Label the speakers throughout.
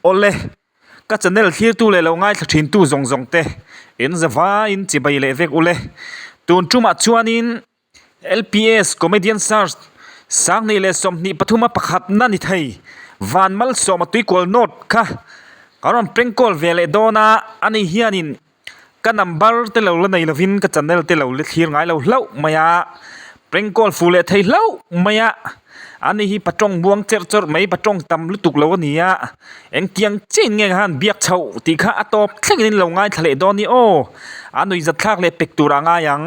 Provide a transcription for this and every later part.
Speaker 1: Awle, ka channel thlirtu leh lo ngaithla thintu zawng zawng te in zavaiin chibai leh vek ule. Tun tumah chuanin LPS Comedian Search sanghnih leh 23 a pakhatna ni thei Van Malsawma Tuikual North kha ka rawn prank call ve leh dawn a, ani hianin Ka number te lo la nei lovin ka channel te lo la thlir ngai lo hlauh mai a, prank call fuh leh thei hlauh mai a, ani hi patawng buang cherh chawrh mai patawng tam lutuk lo a ni a, engtiang chiahin nge khan biak chhoh tih kha a tawp thlengin in lo ngaithla leh dawn ni aw, a nuihzat thlak leh pek tur a ngai ang.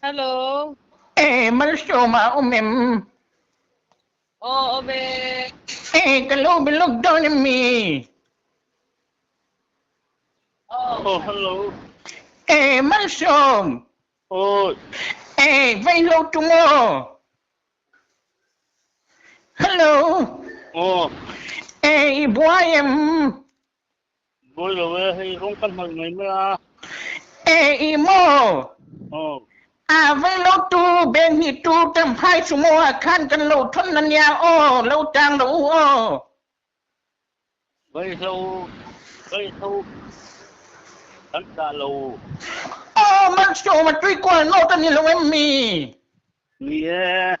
Speaker 2: Hello.
Speaker 3: E malsawm a awm em?
Speaker 2: Aw awm e.
Speaker 3: E ka lo be lawk dawn em mi?
Speaker 2: Aw.
Speaker 4: Oh, hello.
Speaker 3: E malsawm.
Speaker 4: Oh.
Speaker 3: E vei lo tum aw. Hello.
Speaker 4: Oh.
Speaker 3: E i buai em?
Speaker 4: Buai lo e, hei rawng kan hnawih mai mai a.
Speaker 3: E i maw?
Speaker 4: Aw.
Speaker 3: A vei lo tu beng hi tu tam phai su maw a khan kan lo thon na nia aw, lo tang lo u aw.
Speaker 4: Vei lo, vei lo kan dah lo.
Speaker 3: Aw, Malsawma tuikual nawt a ni lo em mi?
Speaker 4: Ni e.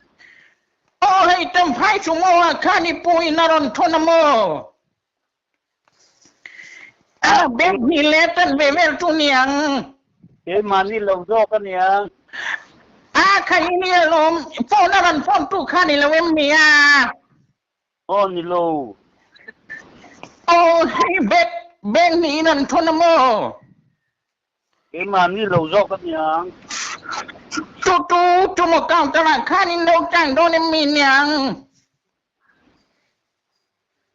Speaker 3: Aw, hei tam phai su maw a khan i pu in a rawn thawn a maw? A bag hnih leh tan ve vel chu niang.
Speaker 4: Keimahni lo zawk a niang.
Speaker 3: A kha i ni alawm, phone a rawn phone tu kha ni lo em ni a?
Speaker 4: Aw ni lo.
Speaker 3: Aw hei bag bag hnih in an thawn a maw?
Speaker 4: Keimahni lo zawk a niang.
Speaker 3: Tu tu tu maw counter ah khan in lo tang dawn em mi niang?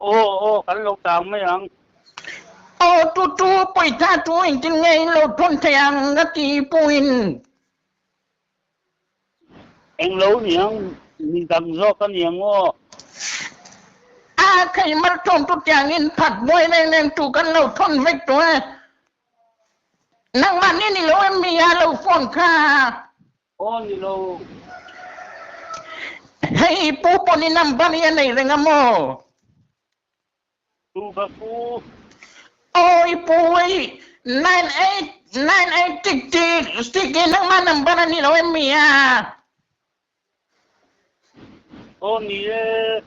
Speaker 4: Aw aw kan lo tang mai ang.
Speaker 3: Aw tu tu pawisa tu engtin nge in lo thawn thei ang a ti puin.
Speaker 4: Eng lo niang mi dang zawk a niang aw.
Speaker 3: A khei mar thawn tu tiang in phat buai reng reng tu kan lo thawn vek tawh e. Nangmah ni ni lo em mi a lo phone kha.
Speaker 4: Aw ni lo.
Speaker 3: Hei pu pawn i number hi a nei reng a maw?
Speaker 4: Tu ka pu.
Speaker 3: Aw i pu hei 9898 tik tik stick hi nangmah number a ni lo em mi a?
Speaker 4: Aw ni e.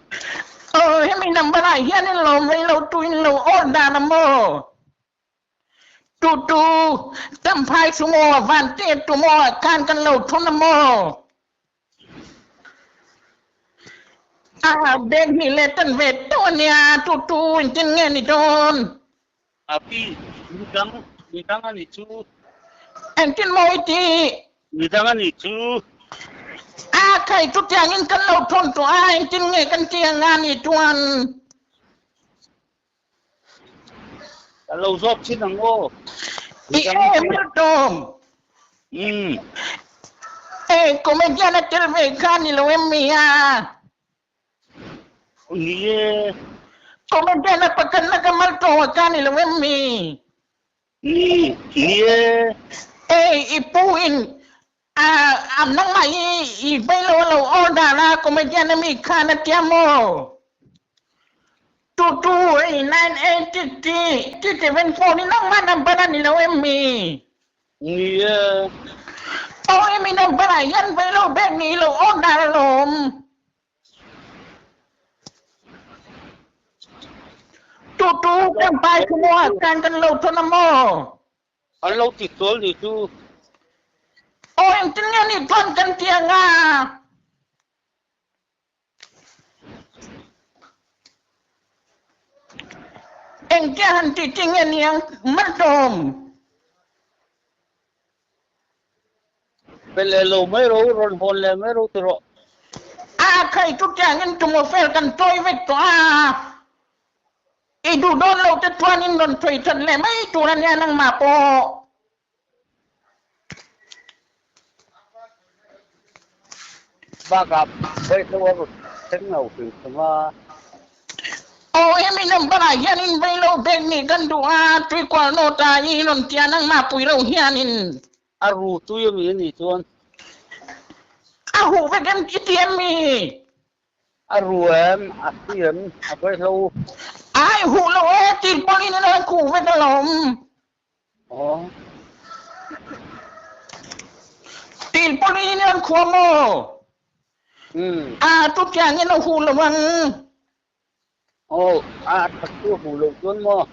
Speaker 3: Aw hemi number ah hian in lo vei lo tu in lo order a maw? Tu tu Champhai chu maw Vante tu maw khan kan lo thun a maw? A bag hnih leh tan ve teuh a nia tu tu engtin nge ni dawn?
Speaker 4: A pi midang midang a nih chu.
Speaker 3: Engtin maw i tih?
Speaker 4: Midang a nih chu.
Speaker 3: A khai chutiangin kan lo thawn tawh a engtin nge kan tih anga ni chuan?
Speaker 4: Ka lo zawk thin ang aw.
Speaker 3: I em lutuk.
Speaker 4: Umm.
Speaker 3: E comedian a tel ve kha ni lo em mi a?
Speaker 4: Ni e.
Speaker 3: Comedian a pakhat na ka mal tawh a kha ni lo em mi?
Speaker 4: Ni ni e.
Speaker 3: E i pu in a a nangmah hi i vei lo a lo order a comedian a mi khan a tia maw? 22898 three 374 ni nangmah number a ni lo em mi?
Speaker 4: Ni e.
Speaker 3: Aw emi number ah hian vei lo bek ni lo order alawm. Tu tu kan pai chu maw kan kan lo thawn a maw?
Speaker 4: An lo ti sual ni chu.
Speaker 3: Aw engtin nge ni thawn kan ti anga? Engtia han ti chi nge niang Malsawm?
Speaker 4: Pe leh lo mai ro, rawn hawn leh mai ro ti rawh.
Speaker 3: A khai chu tiangin tumaw fel kan chawi vek tawh a, i duh dawn lo te chuanin rawn sawi that leh mai tur a nia nangmah pawh.
Speaker 4: Bakah vaihlo a rawn thleng lo hrim hrim a.
Speaker 3: Aw hemi number ah hianin vaihlo bag nih kan duh a, tuikual note ah i rawn tia nangmah pui lo hianin.
Speaker 4: A ru tui a mi a nih chuan.
Speaker 3: A huh vek em i ti em mi?
Speaker 4: A ru em? A si em? A vaihlo.
Speaker 3: Ai huh lo e, tirpawlin in an khuh vek alawm.
Speaker 4: Aw.
Speaker 3: Tirpawlin in an khuah maw?
Speaker 4: Umm.
Speaker 3: A chutiangin a huh lo ang.
Speaker 4: Aw, a that chu a huh lo chuan maw?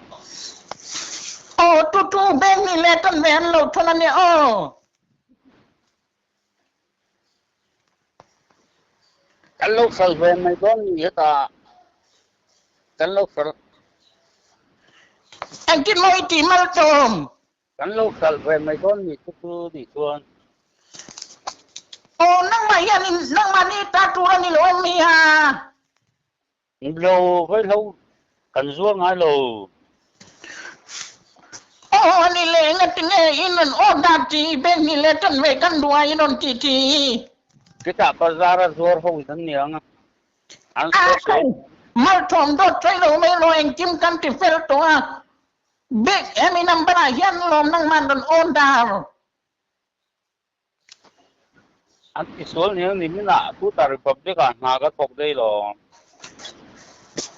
Speaker 3: Aw, tu tu beng ni le kan ve an lo thawn a nia aw.
Speaker 4: Kan lo hral ve mai dawn ni hetah kan lo hral.
Speaker 3: Engtin maw i tih mal tlawm?
Speaker 4: Kan lo hral ve mai dawn ni chu chu ni chuan.
Speaker 3: Aw nangmah hian in nangmah ni ta tur a ni lo em mi a?
Speaker 4: Lo vaihlo kan zuar ngai lo.
Speaker 3: Aw a ni le engatinge in rawn order ti bank ni le tan ve kan duh a in rawn ti ti.
Speaker 4: Chutah bazar a zuar ho in an niang a an
Speaker 3: sawi sawi. Malthawm dawt sawi lo mai lo engkim kan ti fel tawh a bank hemi number ah hian lawm nangmah rawn order.
Speaker 4: An ti sual nia ni minah Tuta Republic ah hna ka thawk daih lo.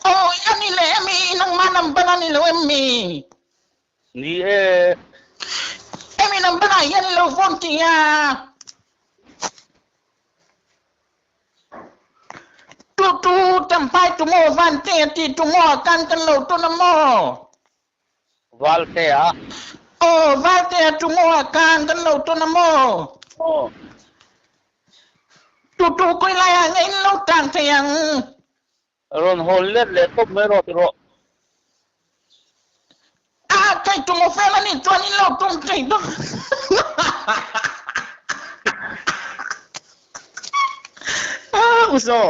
Speaker 3: Awi a ni leh em i nangmah number a ni lo em mi?
Speaker 4: Ni e.
Speaker 3: Emi number ah hian i lo phone ti a. Tu tu champhai tu maw van te a ti tu maw a kan kan lo tawn a maw?
Speaker 4: Valte a.
Speaker 3: Aw, Valte a tu maw a kan kan lo tawn a maw?
Speaker 4: Aw.
Speaker 3: Tu tu koi lai ah nge in lo tang thei ang?
Speaker 4: Rawn hawn let leh tawp mai rawh ti rawh.
Speaker 3: A thei tu maw fel a nih chuan in lo tum thei dawn.
Speaker 1: Ah, uso.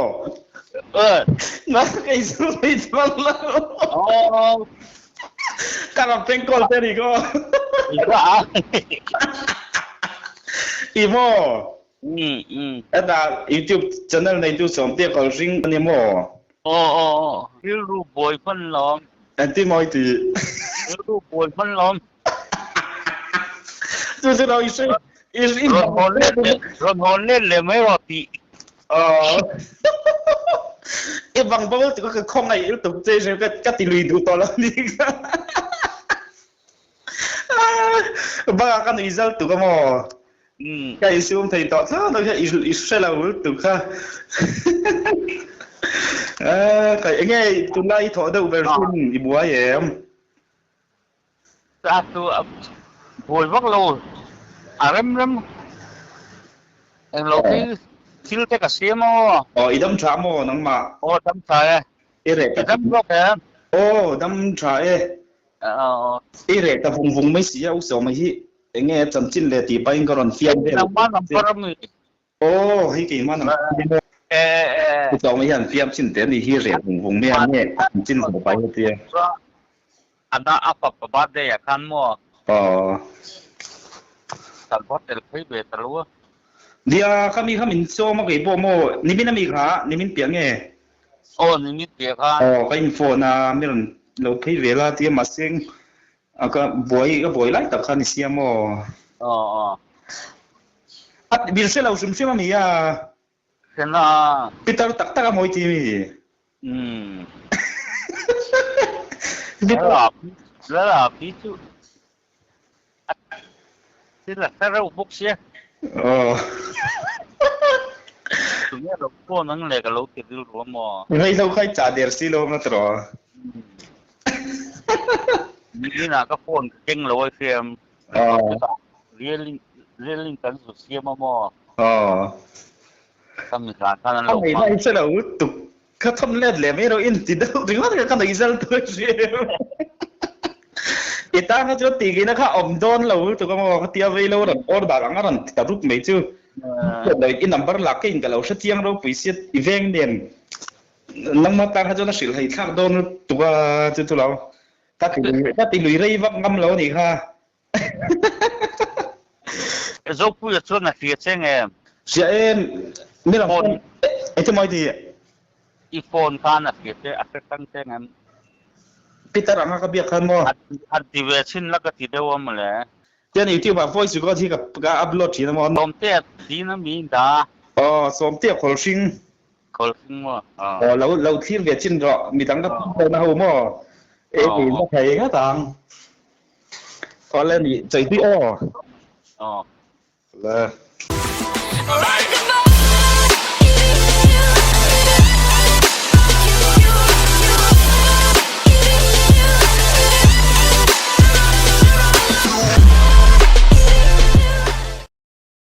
Speaker 4: Eh.
Speaker 1: Na kei chu mei chuang lo.
Speaker 4: Oh.
Speaker 1: Ka ram peng call te ri ko.
Speaker 4: Ika.
Speaker 1: I mo.
Speaker 4: Mm mm.
Speaker 1: Eta YouTube channel nei tu som te kal ring ani mo.
Speaker 4: Oh oh oh. Rilru buai hman lawm.
Speaker 1: Anti moi ti.
Speaker 4: Rilru buai hman lawm.
Speaker 1: Chu chu lo i i
Speaker 4: Rawn hawn let leh rawn hawn let leh mai rawh tih.
Speaker 1: Aw. I bang bo ti ka khong ai il tuk che je ka ka ti lui du to lo ni ka. Ba ka nui zal tu ka mo.
Speaker 4: Mm.
Speaker 1: Ka i sum thei to tho no i i hre lo tu kha. A ka enge tunlai i thaw deuh ber hun i buai em.
Speaker 4: A chu a buai vak lo a rem rem englo thil thil te ka siam aw.
Speaker 1: Aw i dam tha maw nangmah?
Speaker 4: Aw dam tha e.
Speaker 1: I reh
Speaker 4: ta dam zawk em?
Speaker 1: Aw dam tha e.
Speaker 4: Aw.
Speaker 1: I reh ta vung vung mai si a u Sawma hi enge chanchin leh tih pahin ka rawn fiam vel.
Speaker 4: Nangmah number a mi?
Speaker 1: Aw hei keimah number a ni maw?
Speaker 4: E e.
Speaker 1: U Sawma hian fiam chin te a ni hi reh vung vung mai a nge chanchin zawh pahin a tia.
Speaker 4: A dah a fapa birthday ah khan maw?
Speaker 1: Aw.
Speaker 4: Kan va tel phei ve ta lo a.
Speaker 1: Nia, kha mi kha min sawm a kei pawh maw? Nimin a mi kha, nimin piah nge?
Speaker 4: Aw, nimin piah kha.
Speaker 1: Aw, ka inphone a, mi rawn lo phei ve la tia mahse a ka buai ka buai lai tak kha ni sia maw?
Speaker 4: Aw, aw.
Speaker 1: A bil hre lo hrim hrim a mi a.
Speaker 4: Hre na.
Speaker 1: Pitar tak tak a mawi ti mi.
Speaker 4: Umm. Lala Lala pi chu a thil a hre reuh bawk sia.
Speaker 1: Aw.
Speaker 4: Tunge lo phone ang le ka lo ti rilru a maw.
Speaker 1: Ngaihlo kha i chah der si lo na tawh.
Speaker 4: Nimin ah ka phone ka keng lo a i hriam.
Speaker 1: Aw.
Speaker 4: Railing railing kan zu siam a maw.
Speaker 1: Aw.
Speaker 4: Ka mi hlan khan an lo
Speaker 1: hmang. A ngaihna i hre lo tuk. Ka thawm let leh mai rawh in ti deuh ringawt kha ka nuih zal tur a hria. I tan kha chuan tih kihna kha awm dawn lo lutuk a maw ka tia vei lo rawn order ang a rawn ti ta rup mai chu. I number lak ka in ka lo hre chiang ropui sia i veng nen nangma tan kha chuan a hrilh hei thlak dawn lutuk a chu chu lo ka ti ka ti lui rei vak ngam lo a nih kha.
Speaker 4: Zopuia chuan a hria che nge?
Speaker 1: Hria e, mi ram phone engtin maw i ti?
Speaker 4: I phone khan a hria che, a hre hrang che ngem?
Speaker 1: Peter anga ka biak khan maw?
Speaker 4: Han ti ve chhin la ka ti deuh a mawle.
Speaker 1: Tian YouTube ah voice record hi ka upload thin a maw?
Speaker 4: Sawmtea tin a mi in dah.
Speaker 5: Aw, Sawmtea Khawlhring.
Speaker 4: Khawlhring maw? Aw.
Speaker 5: Aw, lo lo thlir ve chin rawh, midang ka pum lo na ho maw? E ei na thei ngat ang. Aw le ni, chei tui aw.
Speaker 4: Aw.
Speaker 5: Le.